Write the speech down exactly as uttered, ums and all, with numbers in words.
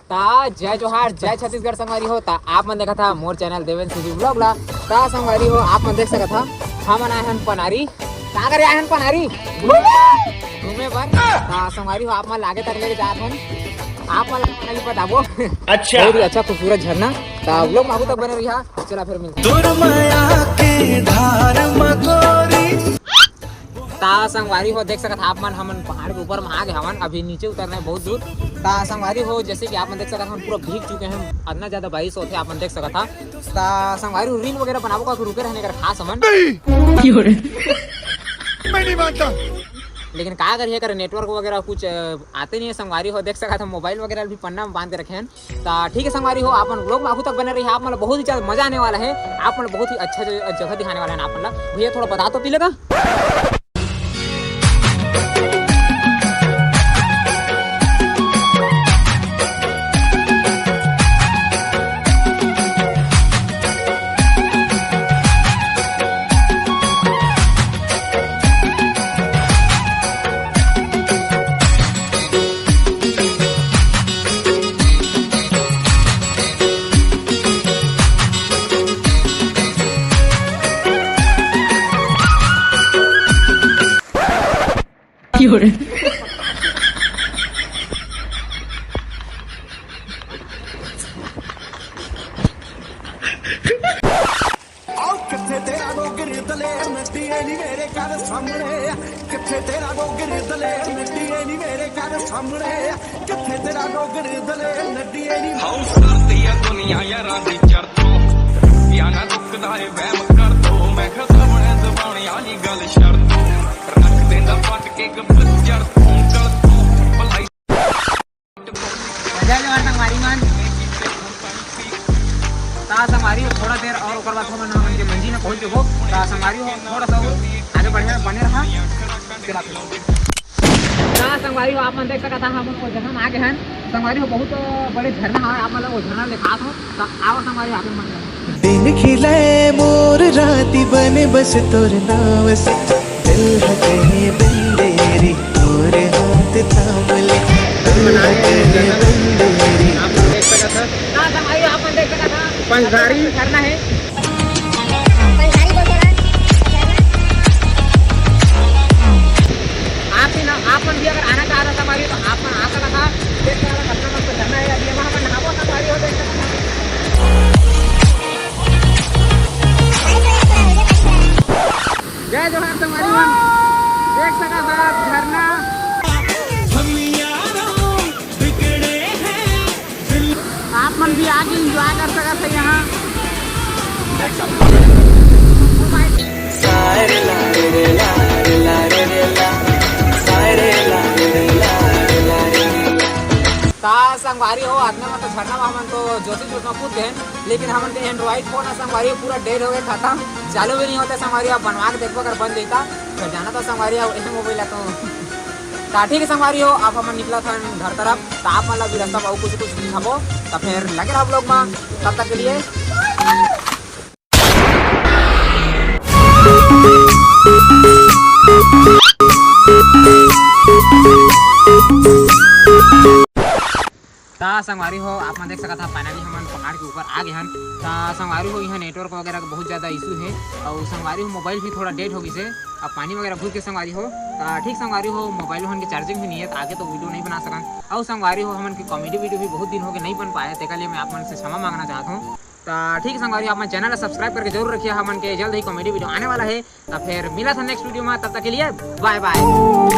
ता जय जोहार, जय छत्तीसगढ़ संगवारी हो। ता आप मन देखत हा मोर चैनल देवेंद्र सीजी व्लॉग ला। ता संगवारी हो, आप मन देख सकत हा, हमन आए हन पनारी। का करे आए हन पनारी? घूमे बर। ता संगवारी हो, आप मन लागे तक लेके जात हन, आप मन ला नहीं बताबो। अच्छा। बहुत ही अच्छा खूबसूरत झरना। ता व्लॉग में आगू तक बने रहिहा। चला फिर मिलते हैं। तोर माया के धार मगोरी। ता संगवारी हो, देख सकत हा आप मन, हमन पहाड़ के ऊपर में आ गए हवन। अभी नीचे उतरना है बहुत दूर। ता संगवारी हो, जैसे कि आप मन देख सकत हा, हम पूरा भीग चुके हैं, इतना ज्यादा बारिश होते, आप मन देख सकत हा। ता संगवारी हो, रील वगैरह बनाबो का रुके रहने कर खास हमन। नहीं। मैं नहीं मानता। लेकिन का करिए कर, नेटवर्क वगैरह कुछ, अ, आते नहीं है संगवारी हो, देख सकत हा मोबाइल वगैरह भी पन्ना में बांध के रखे हैं। ता ठीक है संगवारी हो, आप मन व्लॉग में आगू तक बने रहिहा, आप मन ला बहुत ही ज्यादा मजा आने वाला है, आप मन ला बहुत ही अच्छा ज-, जगह दिखाने वाला है ना आप मन ला। भैया थोड़ा बता तो पी लेगा। ਕਿੱਥੇ ਤੇਰਾ ਡੋਗਰ ਦਲੇਰ ਨੱਟੀਏ ਨੀ ਮੇਰੇ ਘਰ ਸਾਹਮਣੇ, ਕਿੱਥੇ ਤੇਰਾ ਡੋਗਰ ਦਲੇਰ ਨੱਟੀਏ ਨੀ ਮੇਰੇ ਘਰ ਸਾਹਮਣੇ, ਕਿੱਥੇ ਤੇਰਾ ਡੋਗਰ ਦਲੇਰ ਨੱਟੀਏ ਨੀ। ਹਾਊ, ਸਾਰੀ ਆ ਦੁਨੀਆ ਯਾਰਾਂ ਦੀ ਚਰਤੋਂ, ਪਿਆ ਨਾ ਰੁਕਦਾ ਏ ਵਹਿਮ ਕਰ ਤੋਂ, ਮੈਂ ਖਸਮਣੇ ਜ਼ਬਾਨ ਵਾਲੀ ਗੱਲ ਸ਼ਰਤੋਂ, ਰੱਖ ਦਿੰਦਾ ਪੱਟ ਕੇ ਗੱਭਰ ਚਰ ਤੋਂ, ਗਲ ਤੋਂ, ਭਲਾਈ। जय जोहार संगवारी मन। ता संगवारी हो, थोड़ा देर और ओकर बाद हमन हमन के मंजिल में पहुंच जबो। ता संगवारी हो, थोड़ा सा आगे बढ़िया बने रहा। चला फिर। ता संगवारी हो, आप मन देख सकत हा, हमन ओ जगह में आ गए हन। संगवारी हो, बहुत बड़े झरना है, आप मन ला ओ झरना दिखात हो। ता आओ संगवारी हो, आप मन। दिन खिले मोर राती बने बस तोर नाव से, दिल है कहीं बंदेरी, मोर हाथ थाम ले, दिल है कहीं बंदेरी। आप मन देख सकत हा। हाँ, संगवारी हो, आप मन देख सकत हा। पंचधारी। झरना है। पंचधारी बोलते हैं। आप भी ना, आप मन भी अगर आना चाहत हा संगवारी हो, तो आप मन आ सकत हा। देख सकत हा, कितना मस्त झरना है। अभी हम नहाबो संगवारी हो, देख सकत हा। जय जोहार संगवारी मन, देख सकत हा झरना। आप मन भी आके एंजॉय कर सकत हा यहाँ। ता संगवारी हो, अतना में तो झरना में हमन तो जोशी जोश में कूद गए, लेकिन हमन के एंड्रॉइड फोन है संगवारी हो, पूरा डेड हो गए, खत्म, चालू भी नहीं होता संगवारी हो। अब बनवा के देखबो अगर बन जाता, फिर जाना तो संगवारी हो, ऐसे मोबाइल है तो। ता ठीक है संगवारी हो, अब हमन निकलत हन घर तरफ, ता आप मन ला भी रास्ता में अउ कुछ कुछ दिखाबो, ता फिर लगे रहा व्लॉग में, तब तक के लिए। ता संगवारी हो, आप मन देख सकत हा, finally हमन पहाड़ के ऊपर आ गए हन। ता संगवारी हो, यहाँ नेटवर्क वगैरह के बहुत ज़्यादा इशू है, और संगवारी हो, मोबाइल भी थोड़ा डेड हो गई से, अब पानी वगैरह घुस के संगवारी हो। ता ठीक संगवारी हो, मोबाइल हमन के चार्जिंग भी नहीं है, तो आगे तो वीडियो नहीं बना सकन। और संगवारी हो, हमन के कॉमेडी वीडियो भी बहुत दिन हो गए नहीं बन पाए, तेकर लिए मैं आप मन से क्षमा मांगना चाहता हूँ। ता ठीक संगवारी हो, आप मन चैनल ला सब्सक्राइब करके जरूर रखिए, हमन के जल्द ही कॉमेडी वीडियो आने वाला है। ता फिर मिलत हन नेक्स्ट वीडियो में, तब तक के लिए बाय बाय।